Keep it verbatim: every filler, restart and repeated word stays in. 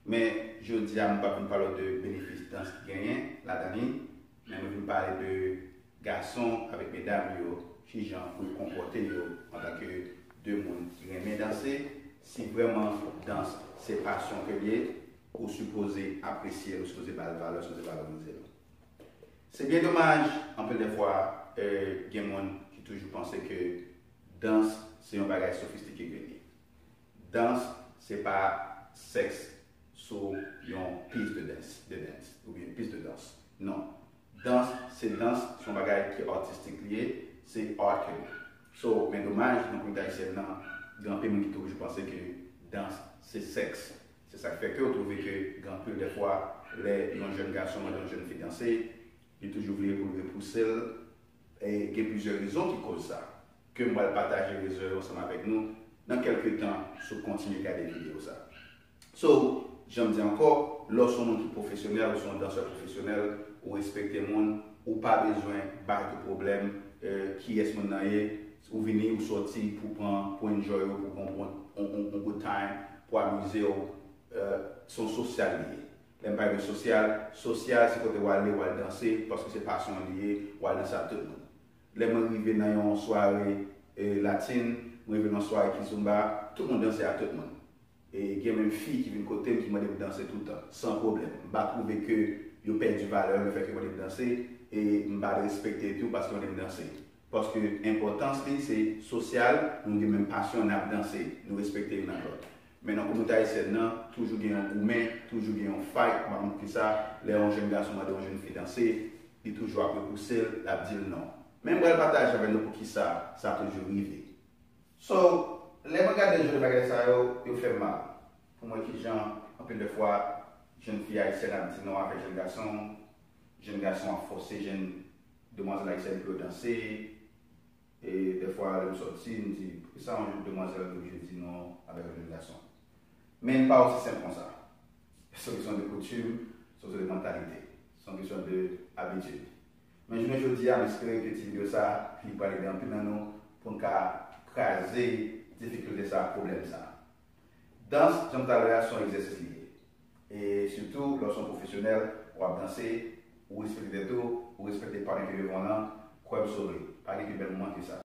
Men jodi a, mwen pa vin pale w de benefis dans ki genyen ladan li, men mwen vin pale de gason avèk medam yo, kijan pou yo konpòte yo antanke de moun ki renmen danse. Si vrèman dans se pasyon ke l ye, ou sipoze apresye l, ou sipoze ba l valè, ou sipoze valorize l. Se byen domaj, anpil de fwa, euh, gen moun ki toujou panse ke dans se yon bagay sofistike ke l ye. Dans se pa sèks sou yon pis de dans, de dans, oubyen pis de dans. Non. Dans se dans, se yon bagay ki atistik li ye, se art ke l ye. So, men domaj, nan kominote ayisyèn nan, gen anpil moun ki toujou panse ke dans se sèks. Se sa k fè ke w twouve ke gen anpil de fwa, lè yon jèn gason mande yon jèn fi danse, li toujou vle pou l repouse l. E gen plizyè rezon ki koz sa, ke m pral pataje rezon yo ansanm avèk nou nan kèlke tan si w kontinye gade videyo sa. So, jan m di ankò, lè w se yon moun ki pwofesyonèl, ou se yon dansè pwofesyonèl, ou respekte moun, ou pa bezwen bay tèt ou pwoblèm, euh, kiyès moun nan ye, ou vini, ou sòti pou pran, pou enjoy ou, pou pran, pran on, on, on good time, pou amize w, euh, se yon sosyal li ye. Lè m pale de sosyal, sosyal se kote w ale, w al danse, paske se pasyon w li ye, w al danse ak tout moun. Lè mwen rive nan yon sware, eh, latin, mwen rive nan yon sware kizomba, tout moun danse ak tout moun. E gen menm fi ki vin kote m, ki mande m danse tout tan, san pwoblèm. M pa twouve ke yo pèdi valè yo, lefètke yo mande m danse, e m pa respekte tou paske yo mande m danse. Paske enpòtans li se sosyal, nou gen menm pasyon, n ap danse, nou respekte youn ak lòt. Men nan kominote ayisyèn nan, toujou gen yon goumen, toujou gen yon fight, m pa konn poukisa, lè yon jèn gason mande yon jèn fi danse, li toujou ap repouse l, l ap di l non. Men m pral pataje avè nou poukisa sa toujou rive. So, lè mwen gade jan de bagay sa yo, yo fè m mal. Pou mwen, kijan, anpil de fwa, jèn fi ayisyèn ap di non avèk jèn gason, jèn gason ap fòse jèn demwazèl ayisyèn pou yo danse, e dèfwa, lè m sòti, m di, poukisa yon demwazèl te oblije di non avèk yon jèn gason? Men l pa osi senp konsa. Se yon kesyon de koutim, se yon kesyon de mantalite, se yon kesyon de abitid. Men jounen jodi a, m espere ke ti videyo sa, li pral ede anpil nan nou pou n ka kraze difikilte sa, pwoblèm sa. Dans, jan m t al di a, se yon egzèsis li ye. E sitou, lè w se yon pwofesyonèl, w ap danse, ou respekte tèt ou, ou respekte patnè ki devan w lan, kwè m sove, pa gen pi bèl moman ke sa.